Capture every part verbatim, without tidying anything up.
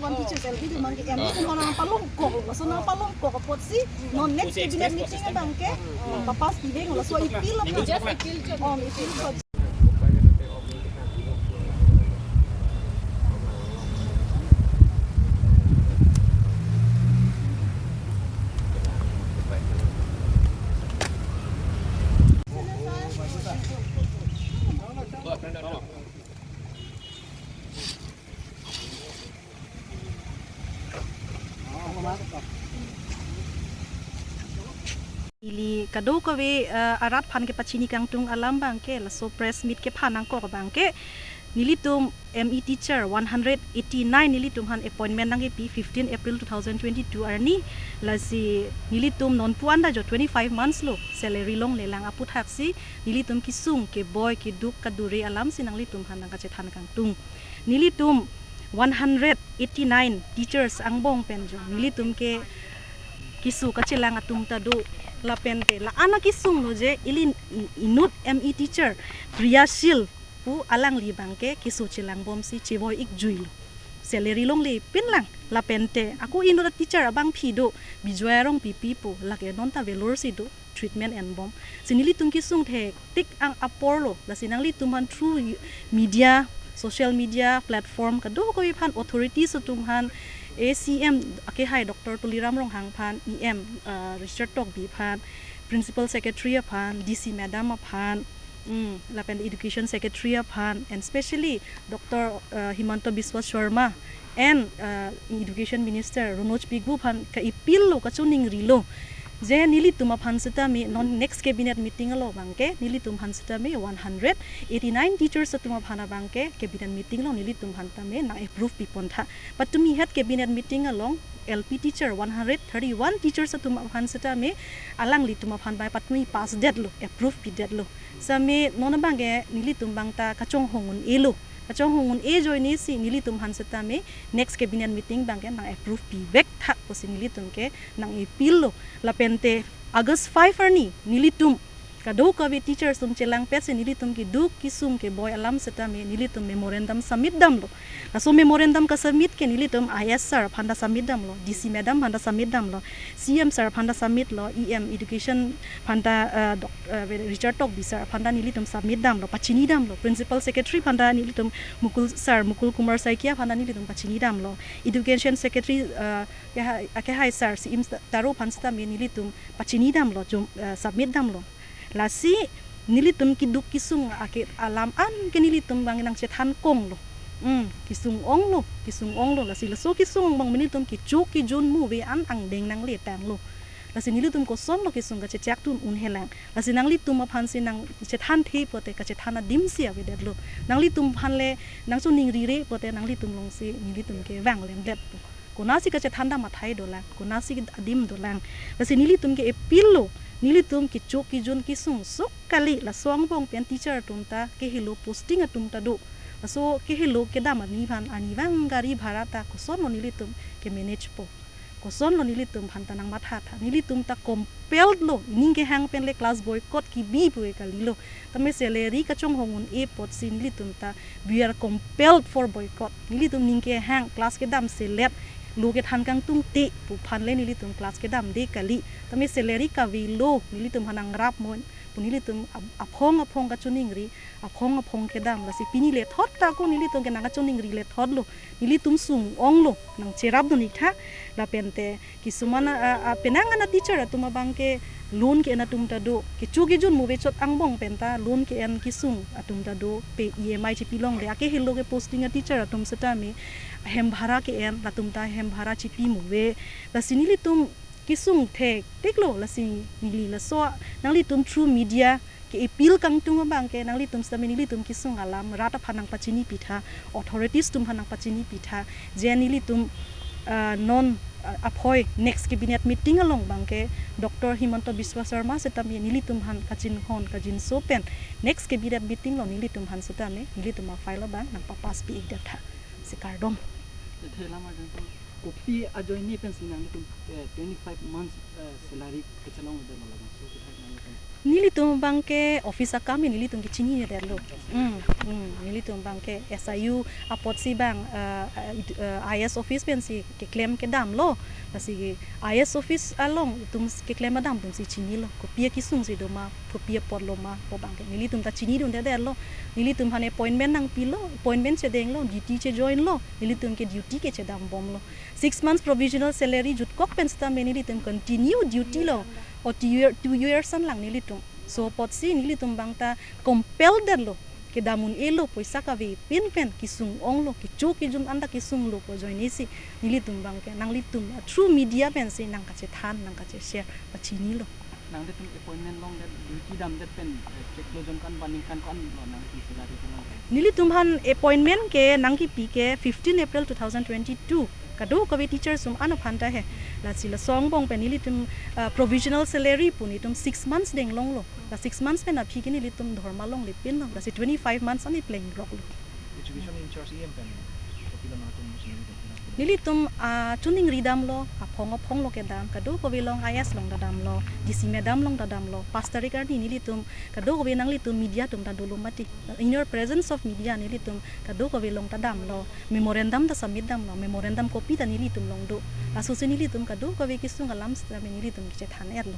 One teachers L P atum abangke M P atum nangpalongkok, laso nangpalongkok apotsi non next cabinet meeting abangke papass pivek, laso appeal lo. Just appeal chot. Oh, appeal chot. Ili kadokave, eh, arat aphan kepachini kangtung alam abangke, laso press meet kephan nangkok abangke, nelitum M E teacher one hundred eighty-nine nelitum aphan appointment nangkepi fifteen April two thousand twenty-two arni, lasi nelitum nonpu anta jo twenty-five months lo salary longlelang aputhaksi, nelitum kesung keboi keduk kadure alamsi nanglitum aphan nangkachethan kangtung. Nelitum one hundred eighty-nine teachers angbong pen jo nelitum ke keso kachelang atum ta do, lapente la-an akesung lo je ili inut M E teacher Priyashil pu alangli abangke keso chelangbomsi chevoi-ik juilo. Salary longle pinlang, lapente ako inut teacher abangpi do, Bijoy Rongpipi pu, lake non ta Vellore si do, treatment enbom. Si nelitum kesung thektik ang apor lo, lasi nanglitum aphan through media, social media platform kadokave aphan, authorities atum aphan, A C M akehai Doctor Tuliram Ronghang aphan, E M, uh, Richard Tokbi aphan, Principal Secretary aphan, D C Madam aphan, mm, lapen Education Secretary aphan, and specially Doctor, uh, Himanta Biswa Sarma and, uh, Education Minister Ranojoy Pegu aphan ka-appeal lo, kachoningri lo. Je nelitum aphan setame non next cabinet meeting along abangke, nelitum aphan setame one hundred eighty-nine teachers atum aphan abangke cabinet meeting along nelitum aphan tame nang-approve pipontha. Patumi het cabinet meeting along L P teacher one hundred thirty-one teachers atum aphan setame alanglitum aphan bai patumi pass detlo, approve pidetlo. Same non abangke nelitum abang ta kachonghong un-elo. Kachonghong un-e ajoinesi nelitum aphan setame next cabinet meeting abangke nang-approve pivek tha pusi nelitum ke nang-appeal lo. Lapente August five arni nelitum kadokave teachers atum chelangpetsi nelitum keduk kesung keboi alam setame nelitum memorandum submit damlo. Laso memorandum kasubmit ke nelitum I S sir aphan ta submit damlo, D C Madam aphan ta submit damlo, C M sir aphan ta submit lo, E M Education aphan ta, eh, Doc-, eh, Richard Tokbi sir aphan ta nelitum submit damlo, pachini damlo, Principal Secretary aphan ta nelitum Mukul sir, Mukul Kumar Saikia aphan ta nelitum pachini damlo, Education Secretary, eh, akehai, akehai sir, C M Taro aphan setame nelitum pachini damlo, jum-, eh, submit damlo. Lasi nelitum keduk kesung ake alam an ke nelitum abang nangchethan konglo. Hmm, kesung onglo, kesung onglo. Lasi laso kesung abang nelitum kecho kejun muve an angdeng nangletanglo. Lasi nelitum kosonlo kesung kachechak atum unhelang. Lasi nanglitum aphansi nangchethanthe pote kachethan adimsi avedetlo. Nanglitum aphan le nangchoningrire pote nanglitum alongsi nelitum ke vanglemdetpo. Konatsi kachethan dam athai dolang, konatsi adim dolang. Lasi nelitum ke-appeal lo, nelitum kecho kejun kesung sok kali, laso angbong pen teacher atum ta kehelo, posting atum ta do. Laso kehelo kedam arni aphan, arnivang gari bhara ta kosonlo nelitum ke-manage po. Kosonlo nelitum aphan ta nangmathatha. Nelitum ta compelled lo, ning kehang pen le class boycott kebi pu ke kalilo. Tame salary kachonghong un-e apotsi nelitum ta, we are compelled for boycott. Nelitum ning kehang, class kedamselet, lo kethan kangtungte pu aphan le nelitum class kedamde kali. Tame salary kavelo, nelitum aphan nangrap mo pu nelitum ap-, aphong aphong kachoningri, aphong aphong kedam. Lasi pini lethot ta ko nelitum ke nangkachoningri lethotlo. Nelitum sung onglo, nangcherapdun-ik tha, lapente kisuman a, a, penang an a-teacher atum abang ke loan ke-en atum ta do. Kecho kejun muve chot angbong pen ta loan ke-en kesung atum ta do. Pe E M I chipi longle, akehelo ke-posting a-teacher atum setame hem bhara ke-en, latum ta hem bhara chipi muve. Lasi nelitum kesung thektik lo, lasi neli laso nanglitum through media ke-appeal kangtung abang ke nanglitum setame nelitum kesung alam rat aphan nangpachini pitha, authorities atum aphan nangpachini pitha, je nelitum, ah, non, ah, aphoi next cabinet meeting along abang ke Doctor Himanta Biswa Sarma setame nelitum aphan kachinghon kachinso pen next cabinet meeting along nelitum aphan setame nelitum a-file abang nangpapass pi-ik detha. Si kardom. Athe lam arjan pen kopi ajoine pensi nanglitum, eh, twenty-five months, eh, salary kachelongledetlo, labangso kethak nanglitum Nelitum abang ke office akam nelitum ke chinine detlo. Hmm, hmm, nelitum abang ke S I U apotsi abang, eh, eh, id- eh, I S office pensi keklem kedamlo. Lasi I S office along itum keklem kedam atumsi chinilo. Kopi akesung si doma, kopi apotlo ma, pu abang ke nelitum ta chinidunde detlo. Nelitum aphan appointment nangpilo, appointment chedenglo, duty chejoinlo, nelitum ke duty ke chedambomlo. Six months provisional salary jutkok pen sitame nelitum continue duty lo. O two year, two years an lang nelitum. So apotsi nelitum abang ta compel detlo. Kedam un-elo, poisa kavepin pen kesung onglo, kecho kejun anta kesunglo pu ajoinesi nelitum abang ke nanglitum, uh, through media pensi nangkachethan, nangkacheshare pachinilo. Nanglitum appointment longdet, duty damdet pen, eh, chiklo jon ko-an ba ningkan ko-an lo nanglitum salary kelong? Nelitum aphan appointment ke nangkepi ke fifteen April two thousand twenty-two. Kadokave teacher sum ano phanta he. Lasi laso angbong pen nelitum, uh, provisional salary pu nelitum six months denglonglo. La six months pen aphi ke nelitum dhorma longle pinlo. Lasi twenty-five months ani pleng roklo. Education in charge E M pen kopilo nangtum musi nelitum? Nelitum, ah, chiningri damlo, aphong aphong lo kedam, kadokave along I S along ta damlo, D C madam along ta damlo, pas tarik arni nelitum, kadokave nanglitum media atum ta dolo mati. In your presence of media nelitum kadokave along ta damlo, memorandum ta submit damlo, memorandum copy ta nelitum along do. Lasosi nelitum kadokave kesung alam sitame nelitum kachethan etlo.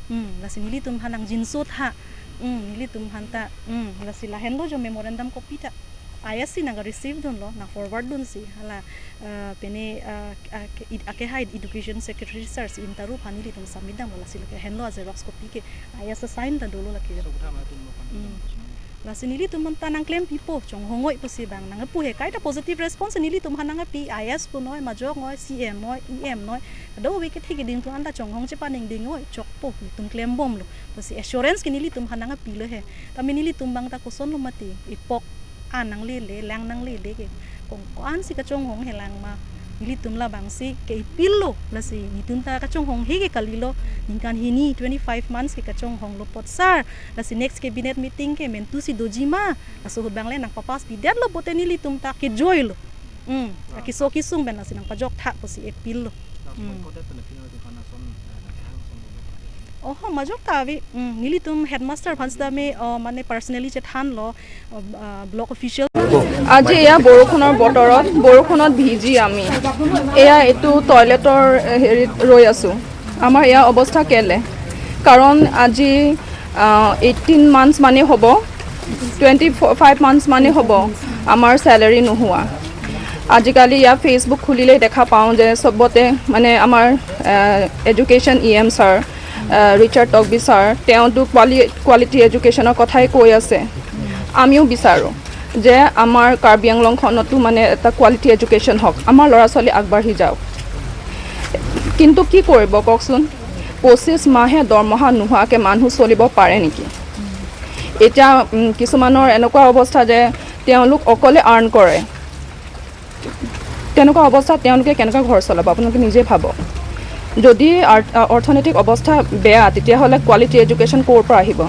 Hmm, lasi nelitum aphan nangjinsot ha. Hmm, nelitum aphan ta. Hmm, lasi lahenlo jo memorandum copy ta. I S si nang receive dunlo, nang forward dunsi. Hala, eh, pene, eh, ake-, ed- akehai Education Secretary sir si intaru aphan nelitum submit damlo, lasi lake henlo a xerox copy ke I S sign ta dolo lake. So, kutha ma tum mo kan Hmm. Lasi nelitum aphan ta nangklempipo, chonghong oi pusi abang nangpu he. Kaita positive response nelitum aphan nangpi, I S pu noi, majok noi, C M noi, E M noi. Kadokave kethe keding atum anta chonghong chepaningding oi, chokpo, nelitum klembomlo. Pusi assurance ke nelitum aphan nangpilo he. Tame nelitum abang ta kosonlo mati, ipok an nanglele, lang nanglele ke. Kong ko-ansi kachonghong helang ma. Nelitum labangsi ke ipilo, lasi nelitum ta kachonghong he ke kalilo. Ningkan hini, twenty-five months ke kachonghonglo apot sir. Lasi next cabinet meeting ke mentu si doji ma. Laso ahut abang le nangpapass pidetlo pote nelitum ta kejoilo. Hmm, keso kesung pen lasi nangpajok tha pusi appeal lo. Hmm. Oho, majok ta ave. Hmm, nelitum headmaster aphan sitame, oh, mane personally chethanlo, oh, ah, block official. আজি এয়া বৰষুণৰ বতৰত, বৰষুণত ভিজি আমি এয়া এইটো টয়লেটৰ, এ, হেৰিত ৰৈ আছোঁ। আমাৰ এয়া অৱস্থা কেলে? কাৰণ আজি, আ, এইটিন মান্থছ মানে হ'ব, টুৱেণ্টি ফাইভ মান্থছ মানে হ'ব আমাৰ চেলাৰী নোহোৱা। আজিকালি ইয়াত Facebook খুলিলেই দেখা পাওঁ যে চবতে মানে আমাৰ, আ, এডুকেশ্যন ই এম ছাৰ, আ, ৰিচাৰ্ড তকবি ছাৰ, তেওঁতো কোৱালি-, কোৱালিটি এডুকেশ্যনৰ কথাই কৈ আছে। আমিও বিচাৰোঁ যে আমাৰ কাৰ্বি আংলংখনতো মানে এটা কোৱালিটি এডুকেশ্যন হওক, আমাৰ ল'ৰা ছোৱালী আগবাঢ়ি যাওক। কিন্তু কি কৰিব কওকচোন, পঁচিছ মাহে দৰমহা নোহোৱাকৈ মানুহ চলিব পাৰে নেকি? এতিয়া, উম, কিছুমানৰ এনেকুৱা অৱস্থা যে তেওঁলোক অকলে আৰ্ণ কৰে, তেনেকুৱা অৱস্থাত তেওঁলোকে কেনেকৈ ঘৰ চলাব? আপোনালোকে নিজে ভাবক। যদি আৰ-, অ-, অৰ্থনৈতিক অৱস্থা বেয়া, তেতিয়াহ'লে কোৱালিটি এডুকেশ্যন ক'ৰ পৰা আহিব?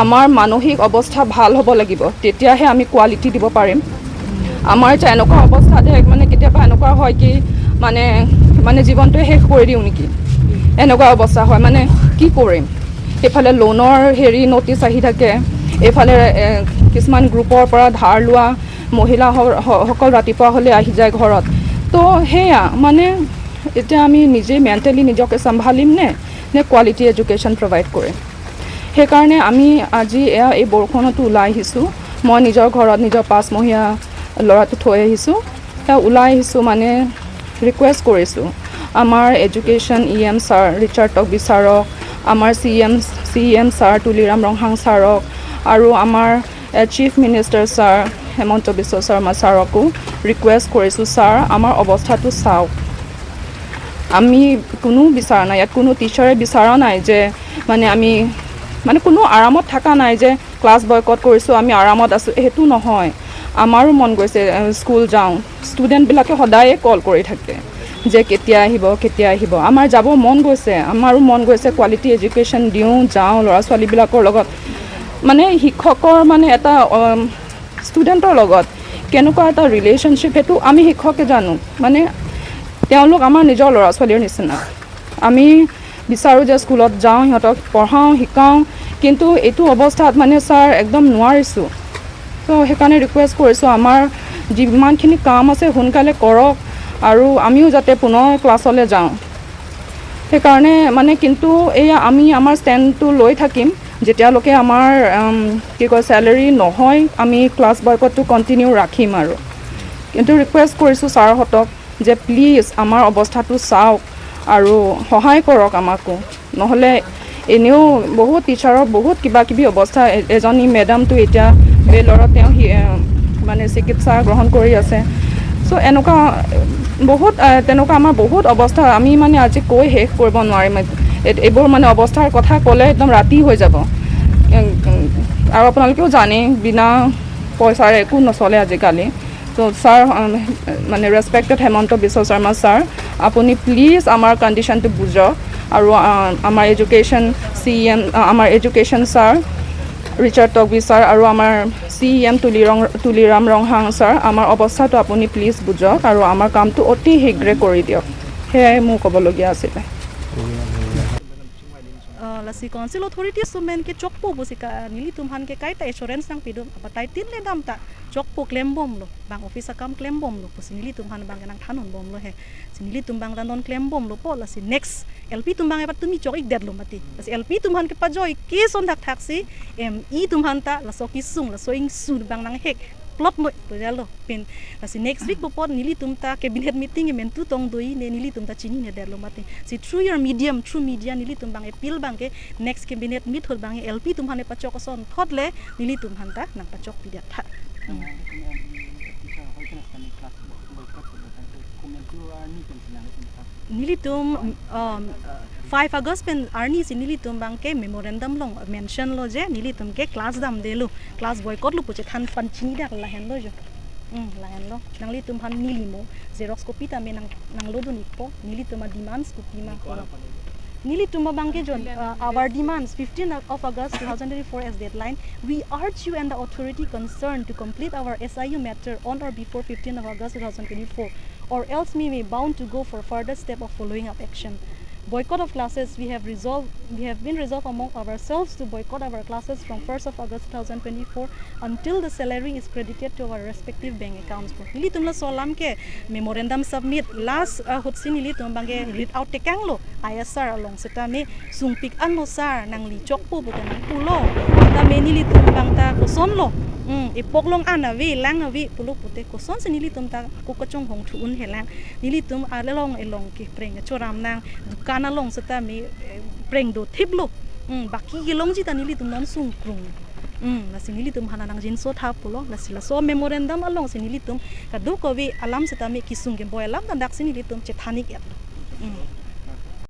আমাৰ মানসিক অৱস্থা ভাল হ'ব লাগিব, তেতিয়াহে আমি কোৱালিটি দিব পাৰিম। আমাৰ এতিয়া এনেকুৱা অৱস্থা যে মানে কেতিয়াবা এনেকুৱা হয় কি মানে, মানে জীৱনটোৱে শেষ কৰি দিওঁ নেকি, এনেকুৱা অৱস্থা হয়। মানে কি কৰিম, এইফালে লোনৰ হেৰি নটিচ আহি থাকে, এইফালে, এ, কিছুমান গ্ৰুপৰ পৰা ধাৰ লোৱা মহিলা স-, স-, সকল ৰাতিপুৱা হ'লে আহি যায় ঘৰত। তো সেয়া মানে এতিয়া আমি নিজে মেণ্টেলি নিজকে চম্ভালিম নে, নে কোৱালিটি এডুকেশ্যন প্ৰভাইড কৰিম? সেইকাৰণে আমি আজি এয়া এই বৰষুণতো ওলাই আহিছোঁ। মই নিজৰ ঘৰত নিজৰ পাঁচমহীয়া ল'ৰাটো থৈ আহিছোঁ। এয়া ওলাই আহিছোঁ মানে ৰিকুৱেষ্ট কৰিছোঁ আমাৰ education E M sir Richard Tokbi ছাৰক, আমাৰ C M, C M sir Tuliram Ronghang ছাৰক আৰু আমাৰ, এ, chief minister sir Himanta Biswa Sarma ছাৰকো ৰিকুৱেষ্ট কৰিছোঁ, ছাৰ, আমাৰ অৱস্থাটো চাওক। আমি কোনো বিচৰা নাই, ইয়াত কোনো টিচাৰে বিচৰা নাই যে মানে আমি মানে কোনো আৰামত থকা নাই যে ক্লাছ বয়কট কৰিছোঁ, আমি আৰামত আছোঁ, সেইটো নহয়। আমাৰো মন গৈছে, এ, স্কুল যাওঁ। ষ্টুডেণ্টবিলাকে সদায়ে কল কৰি থাকে যে কেতিয়া আহিব, কেতিয়া আহিব। আমাৰ যাব মন গৈছে, আমাৰো মন গৈছে কোৱালিটি এডুকেশ্যন দিওঁ, যাওঁ ল'ৰা ছোৱালীবিলাকৰ লগত। মানে শিক্ষকৰ মানে এটা, অম, ষ্টুডেণ্টৰ লগত কেনেকুৱা এটা ৰিলেশ্যনশ্বিপ, সেইটো আমি শিক্ষকে জানো। মানে তেওঁলোক আমাৰ নিজৰ ল'ৰা ছোৱালীৰ নিচিনা। আমি বিচাৰোঁ যে স্কুলত যাওঁ, সিহঁতক পঢ়াওঁ, শিকাওঁ, কিন্তু এইটো অৱস্থাত মানে ছাৰ একদম নোৱাৰিছোঁ। তো সেইকাৰণে ৰিকুৱেষ্ট কৰিছোঁ, আমাৰ যিমানখিনি কাম আছে সোনকালে কৰক আৰু আমিও যাতে পুনৰ ক্লাছলৈ যাওঁ। সেইকাৰণে মানে কিন্তু এইয়া আমি আমাৰ ষ্টেণ্ডটো লৈ থাকিম, যেতিয়ালৈকে আমাৰ উম, কি কয় চেলেৰী নহয় আমি ক্লাছ বয়কটটো কণ্টিনিউ ৰাখিম আৰু। কিন্তু ৰিকুৱেষ্ট কৰিছোঁ ছাৰহঁতক যে প্লিজ আমাৰ অৱস্থাটো চাওক আৰু সহায় কৰক আমাকো। নহ'লে এনেও বহুত টিচাৰৰ বহুত কিবা কিবি অৱস্থা। এ- এজনী মেডামটো এতিয়া বেলৰত তেওঁ সি- এ, মানে চিকিৎসা গ্ৰহণ কৰি আছে। চ' এনেকুৱা বহুত এ, তেনেকুৱা আমাৰ বহুত অৱস্থা আমি মানে আজি কৈ শেষ কৰিব নোৱাৰিম। এ- এইবোৰ মানে অৱস্থাৰ কথা ক'লে একদম ৰাতি হৈ যাব। এ- আৰু আপোনালোকেও জানে বিনা পইচাৰে একো নচলে আজিকালি। তো ছাৰ, আম, মানে ৰেচপেক্টেড হেমন্ত বিশ্ব শৰ্মা ছাৰ, আপুনি প্লিজ আমাৰ কণ্ডিশ্যনটো বুজক আৰু আ, আমাৰ এডুকেশ্যন চি ই এম, আ, আমাৰ এডুকেশ্যন ছাৰ ৰিচাৰ্ড তকবি ছাৰ আৰু আমাৰ চি ই এম তুলিৰং তুলিৰাম ৰংহাং ছাৰ, আমাৰ অৱস্থাটো আপুনি প্লিজ বুজক আৰু আমাৰ কামটো অতি শীঘ্ৰে কৰি দিয়ক। সেয়াই মোৰ ক'বলগীয়া আছিলে। Uh, lasi council authorities atum pen ke chokpo pusi ka nelitum aphan ke kaita assurance nangpidun, abatai tin le dam ta chokpo klembomlo, bang office akam klembomlo pusi nelitum aphan bang nangthanbomlo he. Si nelitum bang ta non klembomlo po, lasi next L P atum bang epatumi chok-ikdetlo mati. Lasi L P atum aphan ke pajoi ke son thakthak si M E atum aphan ta laso kesung laso ingsun bang nanghek plot noi to jalo pen. Lasi next week po po nelitum ta cabinet meeting emen tu tong doi ne nelitum ta chininedetlo mati. Si through your medium, through media nelitum bang appeal bang ke next cabinet meet ahut bang L P atum aphan epachok ason thot le nelitum aphan ta nangpachokpidet tha. Hmm. Nelitum um, uh, five August pen arni si nelitum bang ke memorandum along mention lo je nelitum ke class damdetlo, class boycott lo pu chethan pan chinidak lahenlo jo. Hmm, lahenlo. Nanglitum aphan neli mo xerox copy tame nang nanglodun-ikpo, nelitum a demands kopi ma. Nelitum abang ke jon, uh, our demands, fifteen of August two thousand twenty-four as deadline. We urge you and the authority concerned to complete our S I U matter on or before fifteen of August two thousand twenty-four, or else we may bound to go for further step of following up action. Boycott of classes, we have resolved, we have been resolved among ourselves to boycott our classes from first of August two thousand twenty-four until the salary is credited to our respective bank accounts. Nelitum laso alam ke memorandum submit last, uh, ahut si nelitum bang ke read out tekanglo, I S R along setame sungpik anlo sir, nangli chokpo pu ke nangpulo. Tame nelitum bang ta kosonlo. Hmm, epok along an ave, lang ave pulo pute kosonsi nelitum ta ko kachonghong thu un helang. Nelitum along elong ke preng choram nang, dukan along setame, eh, preng dothiplo. Hmm, baki kelongji ta nelitum non sungkrung. Hmm, lasi nelitum aphan nangjinso tha pulo, lasi laso memorandum along si nelitum kadokave alam setame kesung keboi alam ta dak si nelitum chethan-ik-et. Hmm.